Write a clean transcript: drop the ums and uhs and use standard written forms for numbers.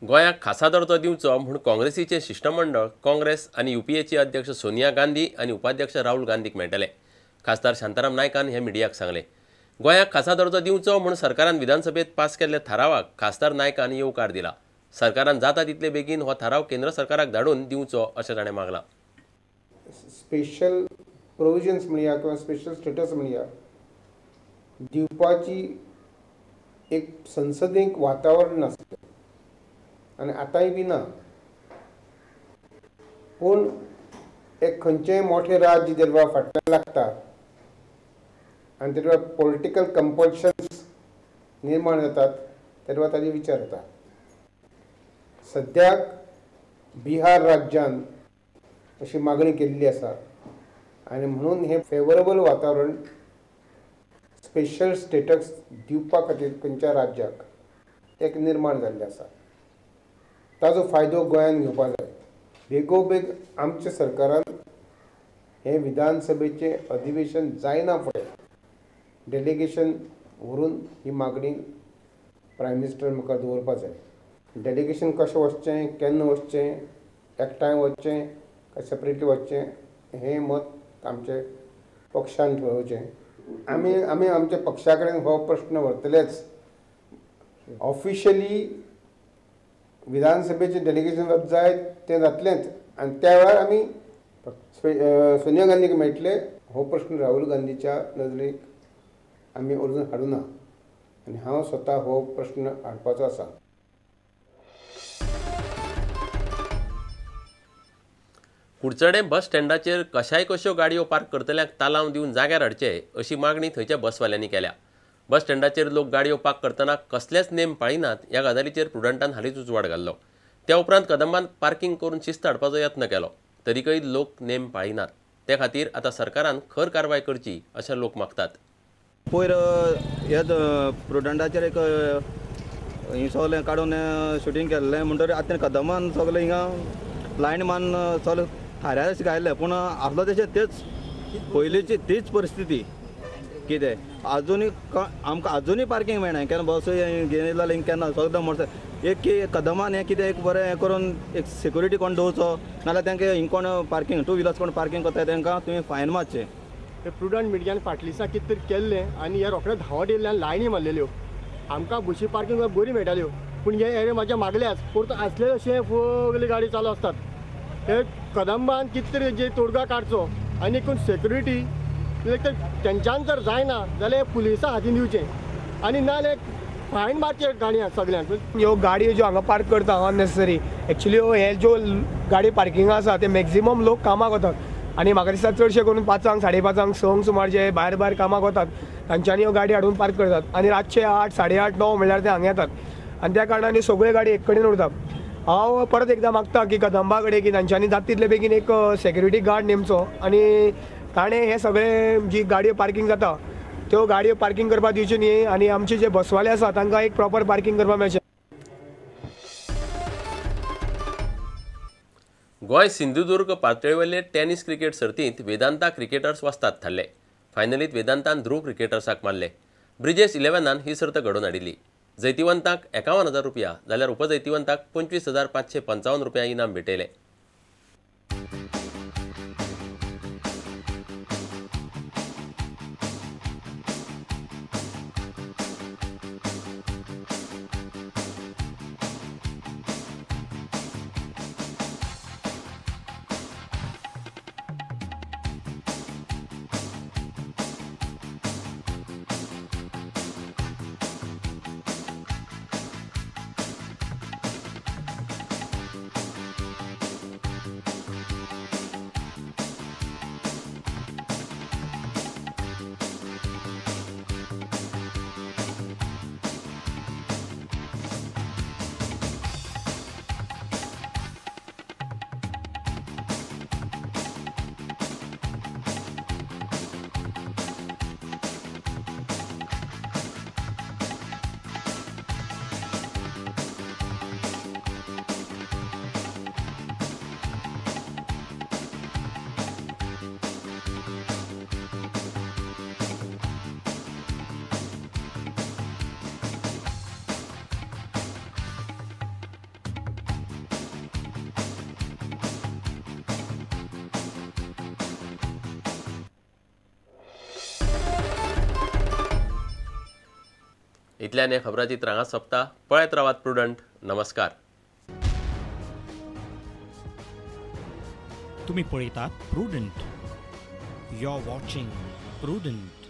गोंयाक खासा दर्जो दिवचो म्हूण काँग्रेसीचें शिश्टमंडळ काँग्रेस आनी यूपीएचे अध्यक्ष सोनिया गांधी आनी उपाध्यक्ष राहुल गांधीक मेळटले. खासदार शांताराम नायकान हें मिडियाक सांगलें. गोंयाक खासा दर्जो दिवचो म्हूण सरकारान विधानसभेत पास केल्ल्या थारावाक खासदार नायकान येवकार दिला. सरकारान जाता तितले बेगीन हो थाराव केंद्र सरकाराक धाडून दिवचो अशें ताणें मागलां. स्पेशल प्रोविजन्स म्हणया किंवा स्पेशल स्टेटस म्हणया दिवपाची एक संसदेक वातावरण नासलें आनी आतांय बी ना. पूण एक खंयचेंय मोठें राज्य जेन्ना फाटल्यान लागता आनी तेन्ना पॉलिटिकल कंपल्शन्स निर्माण जातात तेन्ना ताजेर विचार जाता. सद्याक बिहार राज्यान अशी मागणी केल्ली आसा आनी म्हणून हें फेवरेबल वातावरण स्पेशल स्टेटस दिवपा खातीर खंयच्या राज्याक एक निर्माण जाल्लें आसा. ताजो फायदो गोंयान घेवपा जाय. बेगोबेग आमच्या सरकारान हें विधानसभेचें अधिवेशन जायना फुडें डेलिगेशन व्हरून ही मागणी प्रायम मिनिस्टर मुखार दवरपा जाय. डेलिगेशन कशें वचचें, केन्ना वचचें, एकठांय वचचें काय सेपरेटली वचचें हें मत आमचे पक्षान ठरोवचें. आमी आमी आमच्या पक्षा कडेन हो प्रश्न व्हरतलेच. ऑफिशियली विधानसभेचें डेलिगेशन जाय तें जातलेंच आनी त्या वेळार आमी सोनिया गांधीक मेळटले. हो प्रश्न राहुल गांधीच्या नजरेक आमी अजून हाडुना आनी हांव स्वता हो प्रश्न हाडपाचो आसा. कुडचडें बस स्टँडाचेर कशाय कश्यो गाडयो पार्क करतल्यांक तालांव दिवन जाग्यार हाडचे अशी मागणी थंयच्या बसवाल्यांनी केल्या. बस स्टँडाचेर लोक गाडयो पार्क करतना कसलेच नेम पाळिनात ह्या गजालीचेर प्रुडंटान हालींच उजवाड घाल्लो. त्या उपरांत कदंबान पार्किंग करून शिस्त हाडपाचो यत्न केलो तरीकय लोक नेम पाळिनात. ते खातीर आतां सरकारान खर कारवाय करची अशें लोक मागतात. पयर हे प्रुडंटाचेर एक ही सगळें काडून शुटींग केल्लें म्हणटकीर आतां कदंबान सगळें हिंगा लायन मान सगळें थाऱ्यार अशें घायलें, पूण आसलो तशें तेच पयलींची तीच परिस्थिती. कितें आजुनूय आमकां आजुनूय पार्किंग मेळना. केन्ना बस घेवन येयलो जाल्यार केन्ना सगळें मोटरसायकल एक की कदंबान हें कितें एक बरें हें करून एक सेक्युरिटी कोण दवरचो, नाजाल्यार तांकां हिंग कोण पार्किंग टू व्हिलर्स कोण पार्किंग करता तांकां तुवें फायन मारचें. ते प्रुडंट मिडियान फाटल्या दिसा कितें तरी केल्लें आनी हे रोखडे धांवत येयल्ल्यान लायनी मारलेल्यो. आमकां बशी पार्किंग बरी मेळटाल्यो, पूण हे एरिया म्हाज्या मागल्याच परतो आसले अशें सगळी गाडी चालू आसतात. हे कदंबान कितें तरी जे तोडगा काडचो आनी कोण सेक्युरिटी तेंच्यान जर जायना जाल्यार पुलिसां हातीन दिवचें आनी नाजाल्यार फायन मारचें गाडयांक सगळ्यांक. ह्यो गाडयो ज्यो हांगा पार्क करता अननेसेसरी, एक्चुली हे ज्यो गाडी पार्किंगा आसा ते मॅक्झिमम लोक कामाक वतात आनी म्हाका दिसता चडशे करून 5, 5:30, 6 सुमार जे भायर भायर कामाक वतात तांच्यांनी ह्यो गाडी हाडून पार्क करतात आनी रातचे 8, 8:30, 9 म्हणल्यार ते हांगा येतात आनी त्या कारणान सगळ्यो गाडी एक कडेन उरता. हांव परत एकदां मागता की कदंबा कडेन की तांच्यांनी जाता तितले बेगीन एक सेक्युरिटी गार्ड नेमचो आनी ताणें हे सगळे जी गाडयो पार्किंग जाता त्यो गाडयो पार्किंग करपाक दिवच्यो न्ही आनी आमचे जे बसवाले आसा तांकां एक प्रॉपर पार्किंग करपाक मेळचें. गोंय सिंधुदुर्ग पातळेवेले टेनिस क्रिकेट सर्तींत वेदांता क्रिकेटर्स वस्ताद थारले. फायनलींत वेदांतान ध्रुव क्रिकेटर्साक मारले. ब्रिजेश 11 ही सर्त घडोवन हाडिल्ली. जैतिवंताक 51,000 रुपया जाल्यार उपजैतिवंताक 25,555 रुपया इनाम भेटयलें. इतल्यान हें खबराचित्र हांगा सोंपता. पळयत रावात प्रुडंट. नमस्कार. तुम्ही पळयतात Prudent. You are watching Prudent.